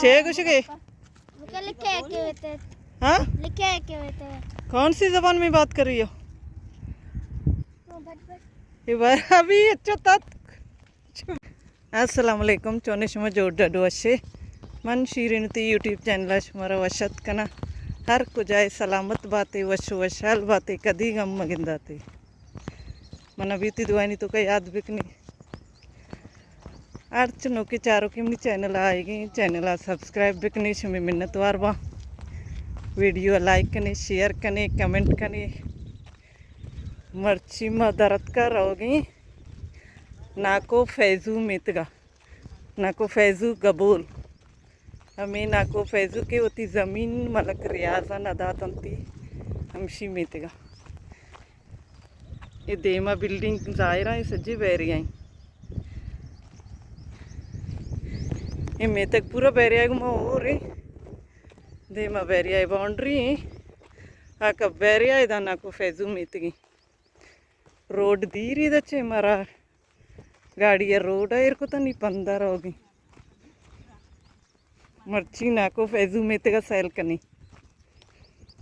چے گوشگے؟ لکھے کہ ہوتے۔ ہاں؟ لکھے کہ ہوتے۔ کون سی زبان میں بات کر رہی ہو؟ یہ بار ابھی اچھا تت۔ السلام علیکم، چونے شما؟ جوڑ ڈڈ وشے؟ من شیرین تی یوٹیوب چینل شمارا وشت کنا۔ ہر کجائے سلامت باتے، وش وشحال باتے، کدی غم مگنداتے۔ من ابھی تی دعائنی تو کا یاد بکنی۔ ہرچ نوکے چاروکے منی چینل آئیگیں، چینل سبسکرائب بکنے، شمی منتوار باں۔ ویڈیو لائک کنے، شیئر کنے، کمنٹ کنے۔ مرچی ما درتکا روگیں ناکو فیضو میتگا، ناکو فیضو گبول۔ ہمے ناکو فیضو کہ وتی زمین ملک ریاض ء نہ داتنتی، ہمشی میتگا۔ اے دیما بلڈنگ ظاہر ایں، سجے بیریا ایں۔ اے میتگ پورا بیریا گما ہور ایں۔ دیما بیریا اے باؤنڈری ایں۔ آ کب بیریا اے دانا کو فیضو میتگی۔ روڈ دیری دا چے مارا گاڑی ء روڈ ء ایر کتا نی پندہ روگی۔ مرچی ناکو فیضو میتگا سیل کنی۔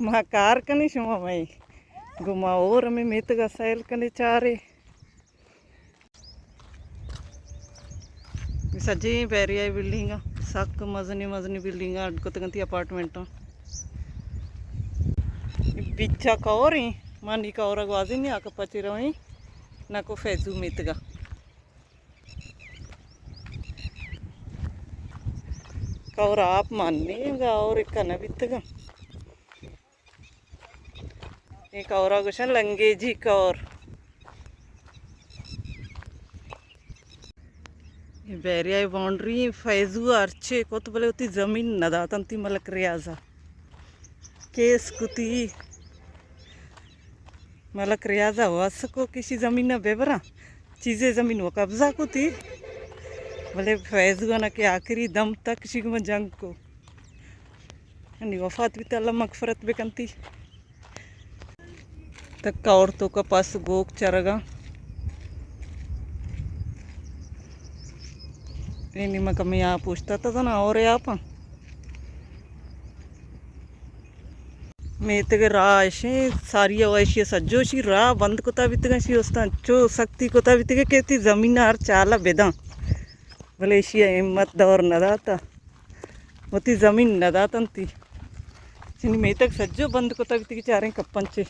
ما کار کنی شما مئے گما اور ہمیں میتگا سیل کنی چارے۔ سجیں بیریا بلڈنگ سک مزنی مزنی بلڈنگ اڈ کتگنتی اپارٹمنٹ۔ بیچا کور ہیں، مانی کورا گوازی نہیں آکا پچی رویں ناکو فیضو میتگا۔ کور آپ ماننے گا اور ایک نہ بیتگا۔ اے کورا گوشن لنگیجی کور۔ اے بیریا ء باؤنڈری فیضو ء ہرچے کت بلے وتی زمین نہ داتنتی ملک ریاض ء۔ کیس کتی ملک ریاض ء وس کو کشی زمین ء ببراں۔ چیزے زمین و قبضہ کتی بلے فیضو ء نہ کہ آخری دم تک شی گما جنگ کو۔ انی وفات بیت، اللہ مغفرت بکنتی۔ تک اور تو کا پاس گوک چرگا۔ اے نیمہ کمی آپ اوشتا تا زنا اور آپ۔ میتگ راہ اشیں، ساری ء ایشی ء سجو شی راہ بند کتا بیتگاں، شی استان چو سختی کتا بیتگے کہ تی زمین ہر چالا بداں۔ بلے ایشی ء ہمت دور نہ داتا، وتی زمین نہ داتنتی۔ چنی میتگ سجو بند کتا بیتگی چاریں کپنچے۔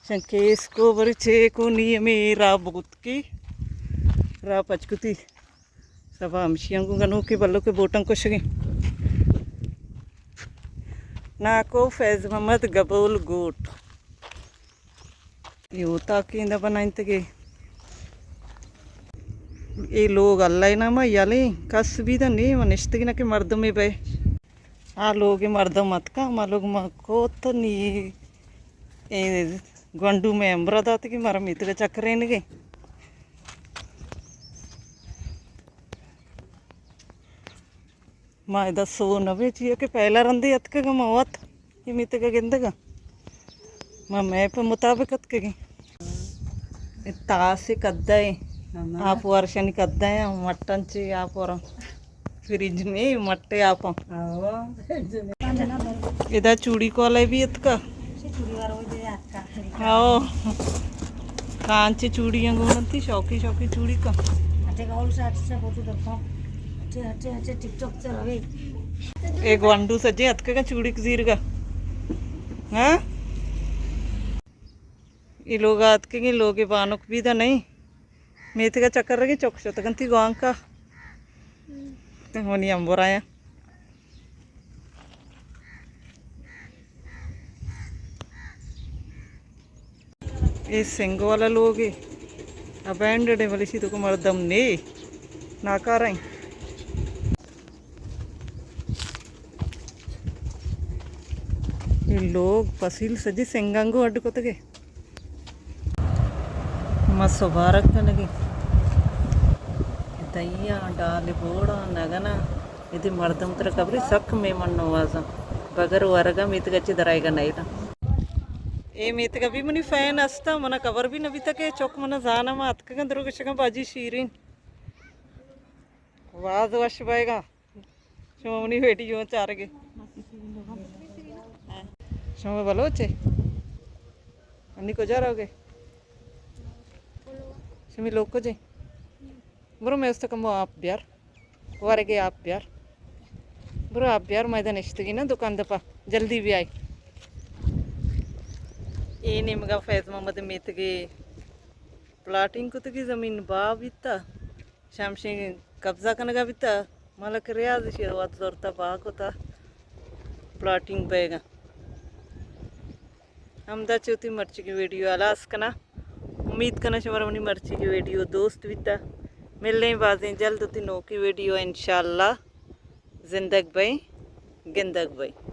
چنکہ اس کو بری چے کو نی ہمیں راہ بگت کی، راہ پچ کتی۔ سبا ہمشی انگو گنوکے بلوکے بوٹاں کشگیں۔ ناکو فیض محمد گبول گوٹ۔ اے اوتاکے ادا بنائینتگے۔ اے لوگ اللہ ء نام ء یلیں، کس بیدہ نیم نشتگی نہ کہ مردمے بئے۔ آ لوگ ء مردم اتکا، ما لوگ ما کوت نی اے گونڈو مئے امبرا داتگی، مارا میتگ ء چکرینگے۔ ما ادا سو نہ بے چیا کہ پہلا رندے اتکگاں ما وت اے میتگ ء گندگاں۔ ما میپ ء مطابق اتکگیں۔ اے تاس ء کدہ ء، آپ ورشانی کدہ ء، مٹن چی آپ ور فریج میں مٹے آپاں۔ ادا چوڑی کولے بھی اتکا۔ ہاؤ۔ کانچ چوڑیاں گوننتی، شوقی شوقی چوڑی کا۔ اے گونڈو سجے اتکگا چوڑی زیرگا۔ ہاں؟ اے لوگ اتکگیں، لوگ بانک بیدہ نہیں۔ میتگا چکر رگی چک شتگنتی گوانکا۔ ہونی امبرایا۔ اے سنگ والا لوگ ہے، ابینڈڈ ہے، بلے شی تو کو مردم نے ناکارائیں۔ اے لوگ پسیل سجی سنگانگو اڈ کتگے۔ ما سبارگ کنگی۔ دئیاں، ڈال بوڑاں، نگنا۔ ادی مردم ترا کبری سک مہمان نوازاں۔ بگر ورگا میتگا چی درائیگا نئیلاں۔ اے میتگا بھی منی فین استا، منا کبر بھی نبیتا کہ چوک منا زانا ما اتکگاں درو گشگاں باجی شیرین۔ باز وش بئیگا۔ شما منی ویڈیو چارگے۔ شما بلوچے؟ انی کجا روگے؟ شمی لوگ کجے؟ برو مئے واستا کمو آپ بیار۔ ورگے آپ بیار۔ برو آپ بیار، مئے داں نشتگی نا دکان دپا۔ جلدی بیائے۔ اے نیمگا فیض محمد میتگے پلاٹنگ کتگی، زمین بہا بیتا۔ شمشیں قبضہ کنگا بیتا، ملک ریاض اشی وت زرتا بہا کتا، پلاٹنگ بیگا۔ ہمدا چہ وتی مرچیگیں ویڈیو ہلاس کناں۔ امید کناں شمارا منی مرچیگیں ویڈیو دوست بیتا۔ ملیں بازیں جلد وتی نوکیں ویڈیو انشاءاللہ۔ زندگ بئیں، گندگ بئیں۔